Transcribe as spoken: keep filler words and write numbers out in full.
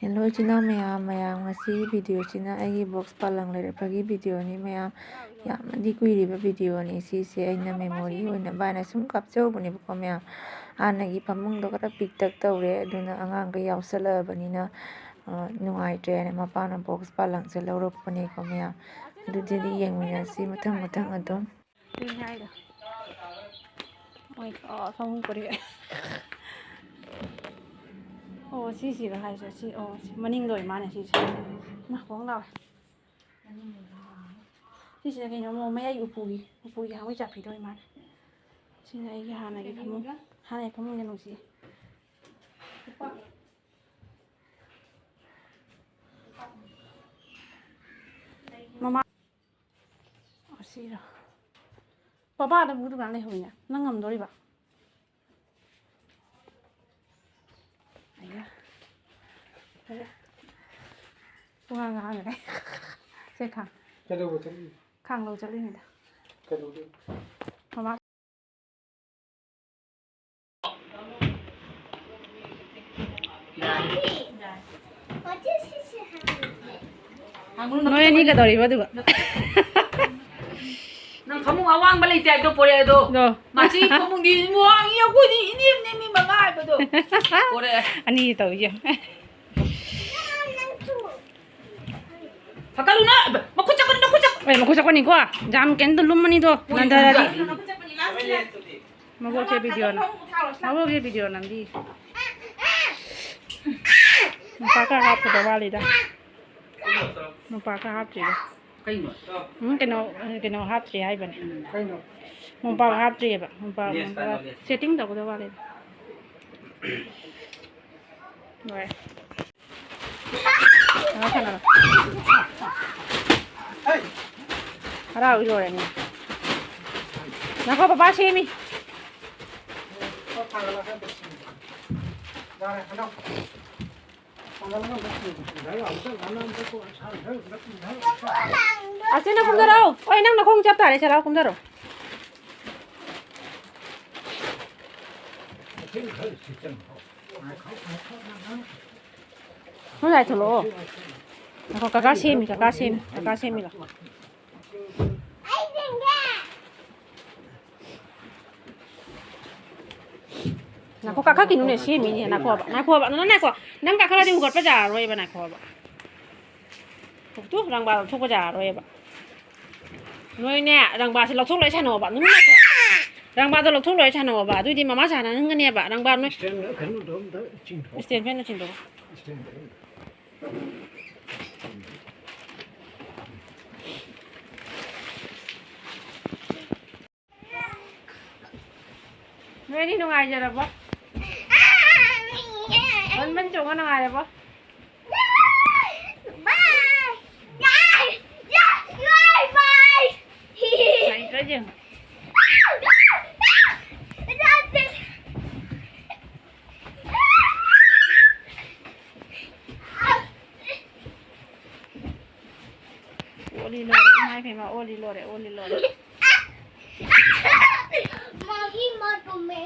Hello ꯏꯆꯤꯟ ꯏꯅꯥꯎ ꯃꯌꯥꯝ, ꯃꯌꯥꯝ ꯉꯁꯤꯒꯤ ꯚꯤꯗꯤꯑꯣꯁꯤꯅ ꯑꯩꯒꯤ ꯕꯣꯛꯁ ꯄꯥꯜꯂꯪ ꯂꯩꯔꯛꯄꯒꯤ ꯚꯤꯗꯤꯑꯣꯅꯤ ꯃꯌꯥꯝ꯫ ꯌꯥꯝꯅꯗꯤ ꯀꯨꯏꯔꯤꯕ ꯚꯤꯗꯤꯑꯣꯅꯤ ꯁꯤꯁꯦ, ꯑꯩꯅ ꯃꯦꯃꯣꯔꯤ ꯑꯣꯏꯅꯕ ꯍꯥꯏꯅ ꯁꯨꯝ ꯀꯥꯞꯆꯍꯧꯕꯅꯦꯕꯀꯣ ꯃꯌꯥꯝ꯫ ꯍꯥꯟꯅꯒꯤ ꯐꯃꯨꯡꯗꯣ ꯈꯔ ꯄꯤꯛꯇꯛ ꯇꯧꯔꯦ, ꯑꯗꯨꯅ ꯑꯉꯥꯡꯈꯩ ꯌꯥꯎꯁꯜꯂꯛꯑꯕꯅꯤꯅ, ꯑ, ꯅꯨꯡꯉꯥꯏꯇ꯭ꯔꯦꯅ ꯃꯄꯥꯅ ꯕꯣꯛꯁ ꯄꯥꯜꯂꯪꯁꯦ ꯂꯧꯔꯛꯄꯅꯦꯀꯣ ꯃꯌꯥꯝ꯫ ꯑꯗꯨꯗꯤ ꯌꯦꯡꯃꯤꯟꯅꯁꯤ ꯃꯊꯪ ꯃꯊꯪ ꯑꯗꯨꯝ꯫ ꯑꯗꯨꯅꯦ ꯍꯥꯏꯗꯣ꯫ ꯃꯣꯏ, ꯑꯣ, ꯐꯃꯨꯡ ꯄꯨꯔꯛꯑꯦ꯫ ꯑꯣ, ꯁꯤꯁꯤꯔꯣ ꯍꯥꯏꯁꯦ? ꯁꯤ, ꯑꯣ, ꯁꯤ ꯃꯅꯤꯡꯗ ꯑꯣꯏ ꯃꯥꯅꯦ ꯁꯤꯁꯦ꯫ ꯏꯃꯥ, ꯈꯣꯡ ꯂꯥꯎꯔꯦ꯫ ꯁꯤꯁꯤꯅ ꯀꯩꯅꯣ, ꯃꯣ-, ꯃꯌꯥꯏ ꯎꯄꯨꯒꯤ, ꯎꯄꯨꯒꯤ ꯍꯋꯥꯏ ꯆꯥꯐꯤꯗꯣ ꯑꯣꯏ ꯃꯥꯅꯦ꯫ ꯁꯤꯅ ꯑꯩꯒꯤ ꯍꯥꯟꯅꯒꯤ ꯐꯃꯨꯡ, ꯍꯥꯟꯅꯒꯤ ꯐꯃꯨꯡꯁꯦ ꯅꯨꯡꯁꯤ꯫ ꯃꯃꯥ ꯑꯣ, ꯁꯤꯔꯣ? ꯄꯄꯥꯗ ꯕꯨ ꯗꯨꯀꯥꯟ ꯂꯩꯍꯧꯋꯤꯅꯦ꯫ ꯅꯪ ꯉꯝꯗꯣꯔꯤꯕ? ꯑꯌꯥ꯫ ꯐꯔꯦ꯫ ꯄꯨꯡꯉꯥꯡ ꯉꯥꯡꯈ꯭ꯔꯦ꯫ ꯁꯦ ꯈꯥꯡ꯫ ꯀꯩꯗꯧꯕ ꯆꯠꯂꯤꯅꯣ? ꯈꯥꯡ ꯂꯧ ꯆꯠꯂꯤꯅꯤꯗ꯫ ꯀꯩꯗꯧꯗꯣꯏꯅꯣ? ꯃꯃꯥ꯫ ꯅꯣꯏ ꯑꯅꯤ ꯀꯩꯗꯧꯔꯤꯕ ꯑꯗꯨꯒ? ꯅꯪ ꯐꯃꯨꯡ ꯑꯋꯥꯡꯕ ꯂꯩꯇꯦ ꯍꯥꯏꯕꯗꯣ ꯄꯣꯔꯛꯑꯦ ꯑꯗꯣ꯫ ꯗꯣ꯫ ꯃꯁꯤ ꯐꯃꯨꯡꯗꯤ ꯋꯥꯡꯉꯤ, ꯑꯩꯈꯣꯏꯗꯤ ꯏꯅꯦꯝ ꯅꯦꯝꯃꯤ ꯃꯉꯥ ꯍꯥꯏꯕꯗꯣ꯫ ꯄꯣꯔꯛꯑꯦ꯫ ꯑꯅꯤ ꯇꯧꯔꯤꯁꯦ꯫ ꯐꯀꯠꯂꯨꯅ! ꯃꯈꯨꯠ ꯆꯠꯀꯅꯤ, ꯃꯈꯨꯠ ꯆꯠ-, ꯑꯦ, ꯃꯈꯨꯠ ꯆꯠꯀꯅꯤꯀꯣ꯫ ꯖꯥꯝ ꯀꯩꯅꯣꯗꯣ ꯂꯨꯝꯃꯅꯤꯗꯣ, ꯅꯟꯊꯔꯗꯤ꯫ ꯃꯕꯣꯛꯁꯦ ꯚꯤꯗꯤꯑꯣꯅ-, ꯃꯕꯣꯛꯁꯦ ꯚꯤꯗꯤꯑꯣ ꯅꯝꯕꯤ꯫ ꯃꯣꯝꯄꯥꯛ ꯈꯔ ꯍꯥꯞꯀꯗꯕ ꯋꯥꯠꯂꯤꯗ꯫ ꯃꯣꯝꯄꯥꯛ ꯈꯔ ꯍꯥꯞꯇ꯭ꯔꯤꯗ꯫ ꯀꯩꯅꯣ? ꯎꯝ, ꯀꯩꯅꯣ, ꯀꯩꯅꯣ ꯍꯥꯞꯇ꯭ꯔꯤ ꯍꯥꯏꯕꯅꯦ꯫ ꯀꯩꯅꯣ? ꯃꯣꯝꯄꯥꯛ ꯍꯥꯞꯇ꯭ꯔꯤꯑꯕ꯫ ꯃꯣꯝꯄꯥꯛ, ꯂꯦꯁ ꯃꯣꯝꯄꯥꯛ ꯇꯥꯏ, ꯂꯦꯁ꯫ ꯁꯦꯠꯇꯤꯡ ꯇꯧꯒꯗꯕ ꯋꯥꯠꯂꯤꯗ꯫ ꯂꯣꯏꯔꯦ꯫ ꯁꯥꯟꯅꯔꯣ, ꯁꯥꯟꯅꯔꯣ꯫ ꯍꯔꯥꯎ ꯂꯣꯏꯔꯅꯤ꯫ ꯉꯥꯏꯈꯣ, ꯕꯕꯥ ꯁꯦꯝꯃꯤ꯫ ꯑꯁꯤꯅ ꯀꯨꯝꯊꯔꯛꯑꯣ꯫ ꯍꯣꯏ, ꯅꯪ ꯅꯈꯣꯡ ꯆꯞ ꯇꯥꯔꯦ, ꯁꯦ ꯂꯥꯎ, ꯀꯨꯝꯊꯔꯛꯑꯣ꯫ ꯅꯪ ꯂꯥꯏ ꯊꯣꯛꯂꯛꯑꯣ꯫ ꯉꯥꯏꯈꯣ, ꯀꯀꯥ ꯁꯦꯝꯃꯤ, ꯀꯀꯥ ꯁꯦꯝꯃꯤ, ꯀꯀꯥ ꯁꯦꯝꯃꯤ ꯂꯥꯎ꯫ ꯉꯥꯏꯈꯣ, ꯀꯥꯈꯠꯈꯤꯅꯨꯅꯦ, ꯁꯦꯝꯃꯤꯅꯦ, ꯉꯥꯏꯈꯣꯕ, ꯉꯥꯏꯈꯣꯕ, ꯅꯪ ꯉꯥꯏꯈꯣ, ꯅꯪ ꯀꯥꯈꯠꯂꯗꯤ ꯍꯨꯒꯠꯄ ꯌꯥꯔꯔꯣꯏꯕ, ꯉꯥꯏꯈꯣꯕ꯫ ꯇꯨ, ꯔꯪꯕꯥ ꯂꯧꯊꯣꯛꯄ ꯌꯥꯔꯔꯣꯏꯕ꯫ ꯅꯣꯏꯅꯦ, ꯔꯪꯕꯥꯁꯦ ꯂꯧꯊꯣꯛ ꯂꯣꯏ ꯁꯥꯟꯅꯧꯕ, ꯅꯨꯃꯤꯠ ꯂꯩꯇ꯭ꯔꯣ? ꯔꯪꯕꯥꯗꯣ ꯂꯧꯊꯣꯛ ꯂꯣꯏ ꯁꯥꯟꯅꯧꯕ, ꯑꯗꯨꯗꯤ ꯃꯃꯥ ꯁꯥꯟꯅꯍꯟꯒꯅꯦꯕ, ꯔꯪꯕꯥ ꯅꯣꯏ꯫ stand ꯀꯩꯅꯣꯗꯣ ꯑꯝꯇ ꯆꯤꯡꯊꯣꯛ꯫ Stand fan ꯗꯣ ꯆꯤꯡꯊꯣꯛ꯫ Stand fan꯫ ꯅꯣꯏ ꯑꯅꯤ ꯅꯨꯡꯉꯥꯏꯖꯔꯕꯣ? ꯕꯟ ꯕꯟ ꯆꯣꯡꯉ ꯅꯨꯡꯉꯥꯏꯔꯕꯣ? ꯍꯩꯇ꯭ꯔꯥ ꯌꯦꯡꯉꯨ꯫ ꯑꯣꯜꯂꯤ ꯂꯣꯏꯔꯦ, ꯏꯃꯥ ꯏꯕꯦꯝꯃ, ꯑꯣꯜꯂꯤ ꯂꯣꯏꯔꯦ, ꯑꯣꯜꯂꯤ ꯂꯣꯏꯔꯦ꯫ ꯃꯥꯒꯤ ꯃꯇꯨꯝꯃꯦ꯫